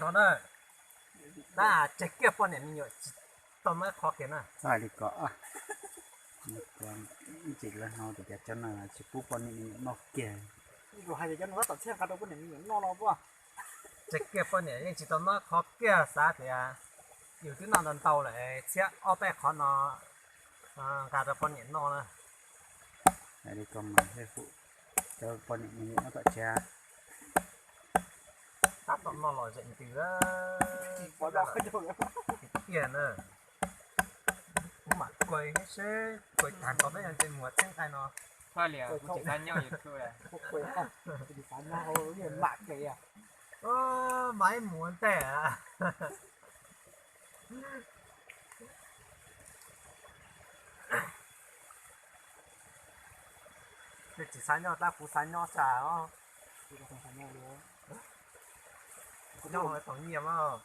No na, tab tseg kiag poj niam me nyuam tsis tau noj qhov kiag na. Hais li ko, ib ntsis lawv hnov tias cov no tsis pub poj niam me nyuam noj kiag. Hais tias cov no tab tom txhiab nqa rau poj niam me nyuam noj no puas? Tseg kiag poj niam yeej tsis tau noj qhov kiag, xav tias yus twb noj ntau ntau lawm, txhiab ob peb qhov no nqa rau poj niam noj na. Hais li ko mas cov poj niam me nyuam noj tom tsev. Tab tom noj los zeem ntws tiag na. Kuv mam kuav seb kuav tag nrho peb ntsej muag txheeb nqaij no. Kuv tsis xav nyob YouTube. Mam ib muag ntej. Tsis xav nyob tab kuv xav nyob tshaj os. Nyob lawv tau nyiaj mas,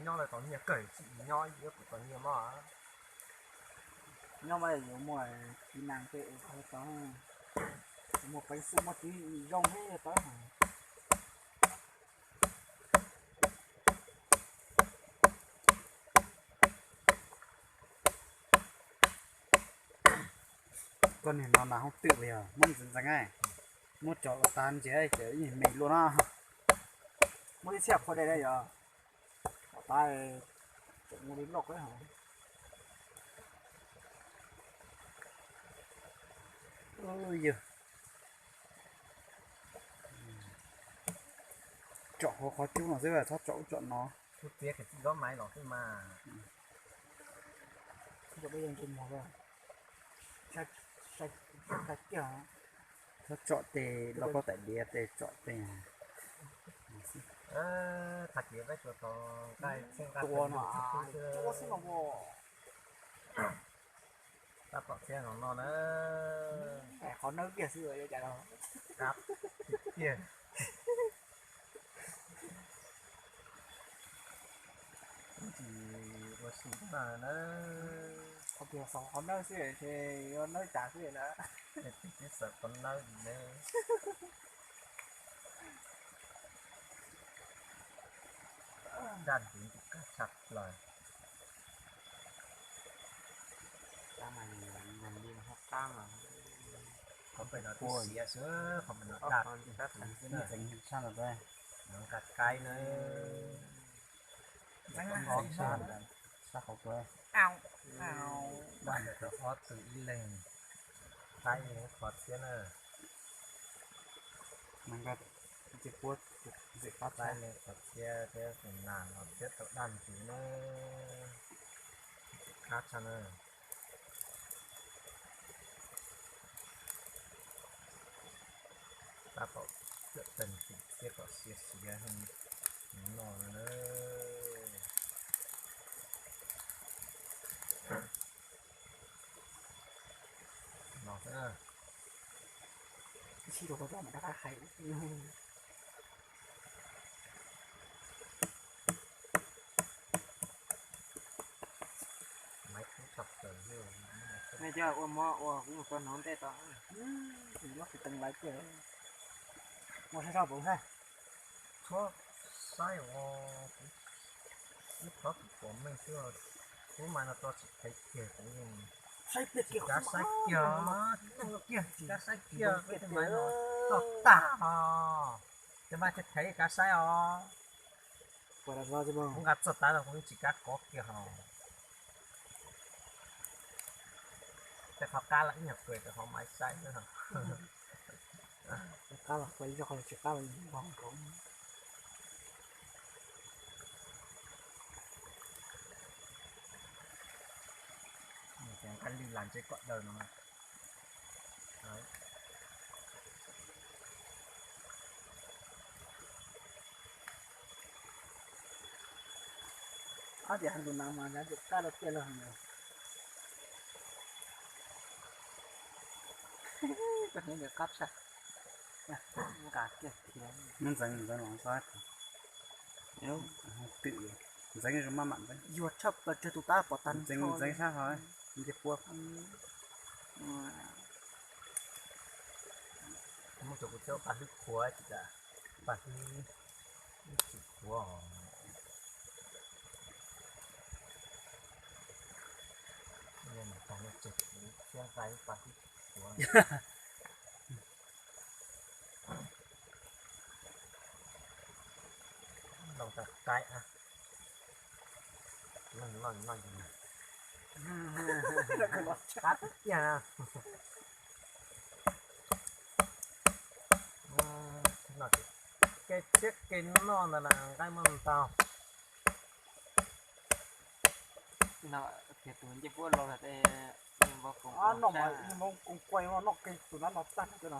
nyob lawv tau nyiaj kawg, tsis nyob ib kuv tau nyiaj mas. Nyob mas yuav muaj kỹ năng tej tau, muaj peev xwm muaj txiv zoo thiab tau. Koj niag no nas hoob twm yog muab ntxeev ntxeev, muab tso los tag ntsia ces ib me luaj na. Muab ib txhiab qhua dai yog, tseem ua li loj. Yog tsom hauv qhov cub no xwb, txhob tsom ub tsom no. Kuv txiav txiv zaub maiv los xwb mas. Txhob tsom tes los koj tais diav tes tsom tes. Tag kis peb tsuas tau nqaij txhiab nqaij tua no xwb no. Tab tom txhiab no no na. Qhov nawb kiag xwb, qab tiag. Tsis ua si na na. Qhov tiag xaus qhov nawb xwb ces ua nawb tas xwb na. Tib xav qhov nawb ne. Daj ntxiv tus kab tshaj plaws. Qhov pem no twb siav xwb, qhov pem no daj xwb na. Nqa qaib na. Daj ntawm ob tug ib leeg, qaib ib leeg qhov txhiab na. Qaib ib leeg qhov txhiab thiab tus nas no thiab tau daj ntxiv na. Qab tshaj na. Tab tom cawm tag tim thiab kom siav siav no na. No xwb na. Ib sij rau koj mam rov qab hais. Maiv kub tshaj plaws. Nej coj ua mov ua kuv mus tua hneev ntej tod. Muab saib soj poom saib. Txhob saib os, kuv ib qhov kuv pom meej xwb, kuv mas no tso tsis thev kiag, kuv yeej tsis kav saib kiag, kiag tsis kav saib kiag, kuv tej mas no tso tag os, ces mas tsis thev kav saib os. Kuv nqa txog tav los kuv yeej tsis kav kov kiag hos. Tej qhov qab los ib nyuag kawg, tej qhov maiv saib xwb. Qab los kuv ib qho tsis qab los nkaus. Nqaij lwj lam ntseb kom daws no. Ob tias tus no mas nrad tus qab rau tiag los. Koj hniav nws qab tshaj. Nqa kiag thiab. Muab ntxeev ntxeev los txhob twm. Ntxeev zoo maj mam ntxeev. Yuag tshaj plaws tsawg tus tab pom tag nrho. Ntxeev sab hov, nce puab. Muab rau kuv thiab, paj hlwb qhuav tsis tas, paj hlwb. Tsis qhuav. Tag no tseg thiab nqa ib pas kuv qhuav. Noj tas qaib, noj noj qab tiag. Noj kev thiab kev noj ntawd las nqaij muaj ntau. Noj tias tus ncej puab laus los, noj mas noj koom kuaj noj kev tus nab no tag no.